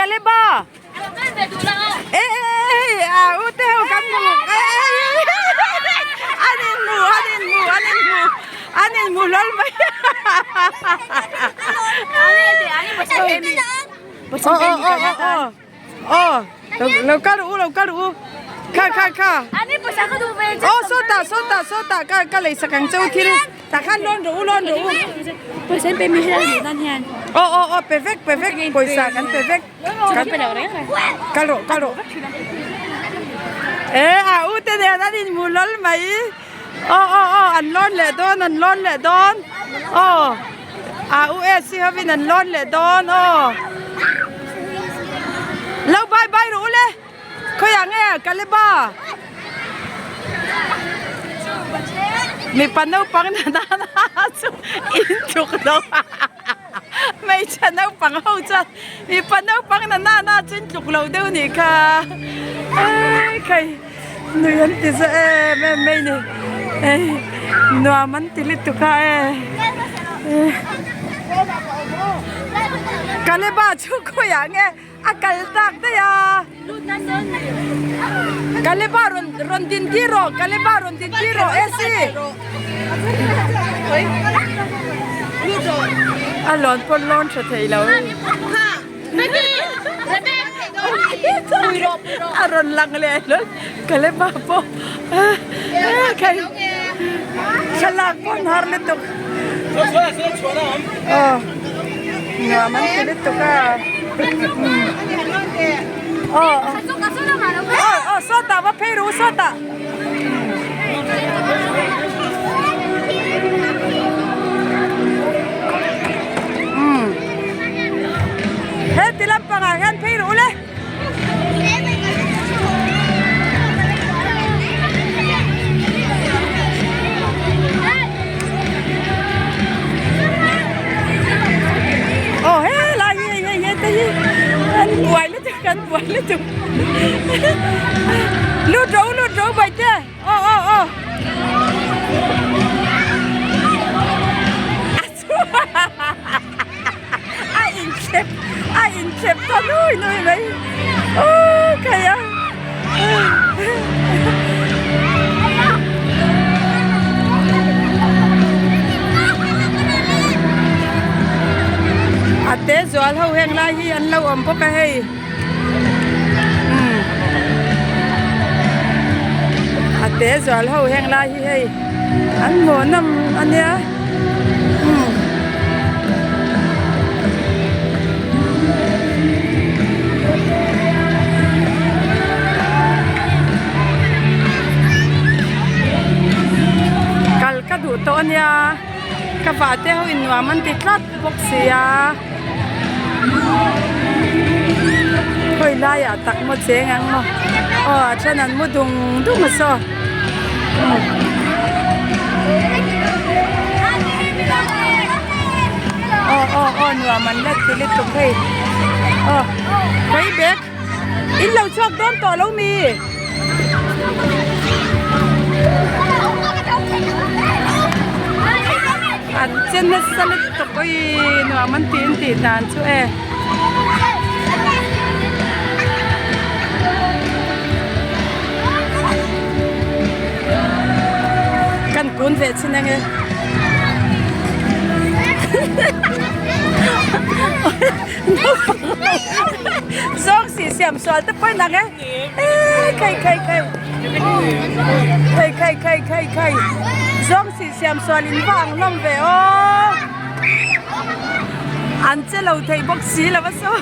Kaleba? E e a u te ho kan hmu an in hmu an in hmu an in hmu an in hmu hlawl mai. Aw aw aw aw aw lo kal rawh u lo kal rawh u kha kha kha aw sawtah sawtah sawtah ka ka lei sak ang che u thil tah khan lawn rawh u lawn rawh u aw aw aw pe vek pe vek pawisa kan pe vek kal rawh kal rawh e a u te nen an inhmu lawl mai aw aw aw an lawn leh dawn an lawn leh dawn aw a u e si hovin an lawn leh dawn aw lo bye bye rawh u le khawiah nge Kaleba mipa naupang na nana chu in tluk lo hmeichhe naupang ho chuan mipa naupang na nana chu in tluk lo deuh nih kha ekhai nui an ti za em em mai ni nuam an ti lutuk a e Kaleba chu khawiah nge a kal tak daih a Kaleba rawn rawn din tir rawh Kaleba rawn din tir rawh AC a lawn pawn lawn tha thei lo a rawn lang leh hlawl Kaleba pawh khai thlalak pawn har lutuk aw nuam an ti lutuk a aw aw sawtah va phei ru sawtah. He ti lampangah hian phei ru le. Aw helai hi hei hei te hi an buai lutuk an buai lutuk lut ro lut ro baite aw aw aw a inthlep a inthlep ta nui nui mai aw khai a a te zual ho heng lai hi an lo awm bawk a hei a te zual ho heng lai hi hei an hmuh nawm a nia. Kal ka duh tawh a nia ka vah te ho in nuam an ti tlat bawk sia khawi laiah tak maw cheng ang maw aw a then an mu dung dung a saw. Aw aw aw nuam an la ti lutuk hei aw khawi bag in lo chhuak dawn tawh lo mi an che nasa lutuk awii nuam an ti an tih dan chu e. Kan kun ve chin ange. Zawng si siam sual te pawhin ang e. Khai khai khai. Khai khai khai khai khai. Zawng si siam sual in va ang hlawm ve aw. An che lo thei bawk si lo a saw.